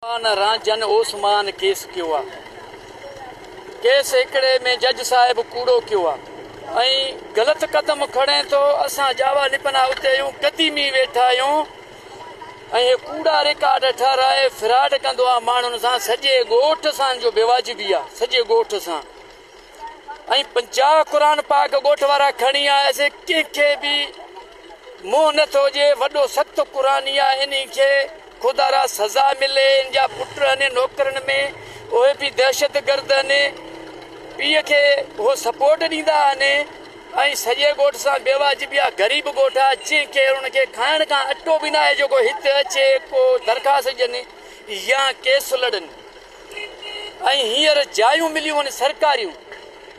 Usman Ranjhan Usman case ڪيو آ case هڪڙي ۾ جج صاحب ڪوڙو ڪيو آ ۽ غلط قدم کڻي ٿو اسان ڄاوا نپنا اتي آهيون قديمي ويٺا آهيون ۽ هي ڪوڙا رڪارڊ ٺهرائي فراڊ ڪندو آ ماڻهن سان سڄي ڳوٺ سان جو بيواجبي آ سڄي ڳوٺ سان ۽ 50 قرآن پاڪ ڳوٺ وارا کڻي آياسي ڪنهن کي به منهن نه ٿو ڏئي وڏو سخت قرآني آ انهي کي خدارا سزا ملي ان جا پٽ هن نوڪرن ۾ اهي به دهشت گرد هن پيء کي هو سپورٽ ڏيندا هن ۽ سڄي ڳوٺ سان بيواجبي آ غريب ڳوٺ آ جنهن کي ان کي کائڻ کان اٽو به ناهي جيڪو هت اچي ڪو درخواست ڏين يا ڪيس لڙن. ۽ هينئر جايون مليون هن سرڪاريون،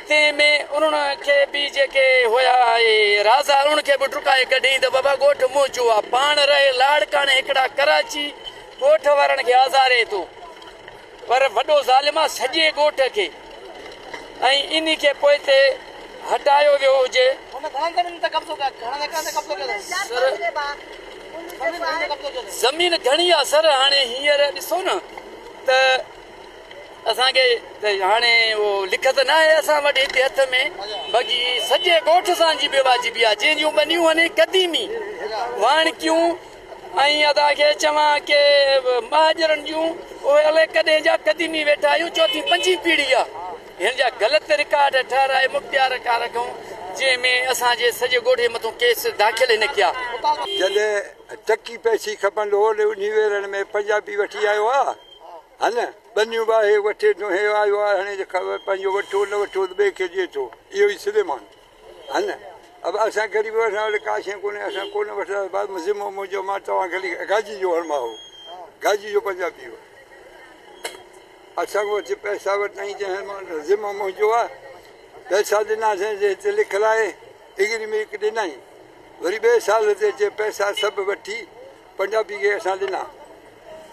تنهن ۾ انهن کي به جيڪي هيا اهي رازا انهن کي به ڊڪائي ڪڍيائين ته بابا ڳوٺ منهنجو آ، پاڻ رهي لاڙڪاڻي هڪڙا ڪراچي ڳوٺ وارن کي آزاري ٿو پر وڏو ظالم آ سڄي ڳوٺ کي ۽ انهي کي پوئتي هٽايو ويو هجي. سر زمين گهڻي آ سر هاڻي هينئر ڏسو نه ته اسان کي ته هاڻي اهو لکت نه آهي اسان وٽ هتي هٿ ۾ باقي سڄي ڳوٺ سان جي بيواجبي آهي جنهن جون ٻنيون آهن قديمي واڻڪيون ۽ ادا کي چوان ڪي مهاجرن جون اهي الائي ڪڏهن جا قديمي ويٺا آهيون چوٿين پنجين پيڙهي آهي هن جا غلط رڪارڊ ٺهرائي مختيار ڪار رکون جنهن ۾ اسان جي سڄي ڳوٺ جي مٿون ڪيس داخل هن ڪيا. جڏهن ٽڪي پئسي کپندو هو ته انهي ويرن ۾ پنجابي وٺي آيو آ هن ٻنيون باهي وٺي ٿو هي آيو آ هڻي پنهنجو وٺو نه وٺو ته ٻئي کي ڏئي ٿو اهو ئي سليمان هن اب اسان غريب اسان وٽ ڪا شيء ڪونهي اسان ڪونه وٺندا بعد ۾ ذمو منهنجو مان توهان کي گاجي جو هرما هو گاجي جو پنجابي هو اسان کان وٺي پئسا ورتائين جنهن مان ذمو منهنجو آ پئسا ڏناسين هتي لکرائي ايگريمينٽ ڏنائين وري ٻئي سال تي اچي پئسا سڀ وٺي پنجابي کي اسان ڏنا.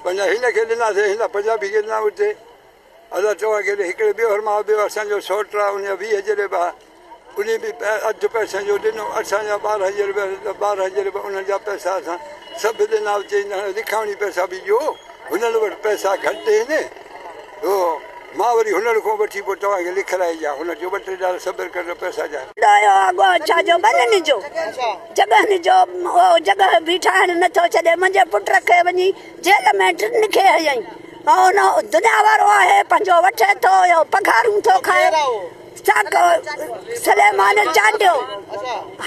پنجا هن کي ڏناسين هن پنجابي کي ڏنا اتي الله چوان کي هڪڙي ٻيو هرماء ٻيو اسان جو سئوٽ آ ان جا 20 جريب آ ان به اڌ پئسن جو ڏنو اسان جا 12 جريب 12 جريب انهن جا پئسا اسان سڀ ڏنا چئي لکاوڻي پئسا به ڏيو هنن وٽ پئسا گهٽ آهن هو مان وري هنن کان وٺي پوء توهان کي لکرائي ڏيان. هن چيو ٻه ٽي ڏهاڙا صبر ڪر ته پئسا ڏيان. ڏايو اڳو ڇا جو ٻنين جو جڳهن جو اهو جڳهه به ٺاهڻ نه ٿو ڇڏي. منهنجي پٽ کي وڃي جيل ۾ ٽن کي هنيائين. اهو دنيا وارو آهي پنهنجو وٺي ٿو اهو پگهارون ٿو کائي. ساڪو سليمان چانڊيو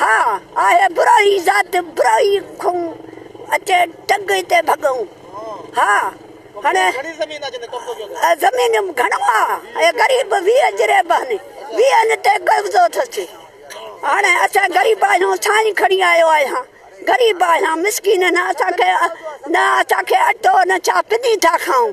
ها آهي بروهي ذات بروهي کون اچي ٽنگ هتي ڀڳئون ها. هاڻي زمين گهڻو آ ۽ غريب 20 جريب آهن ويهن تي قبضو اٿس هاڻي اسان غريب آهيون سائين کڻي آيو آهيان غريب آهيان مسڪين نه اسان کي نه اسان کي اٽو نه ڇا پني ٿا کائون.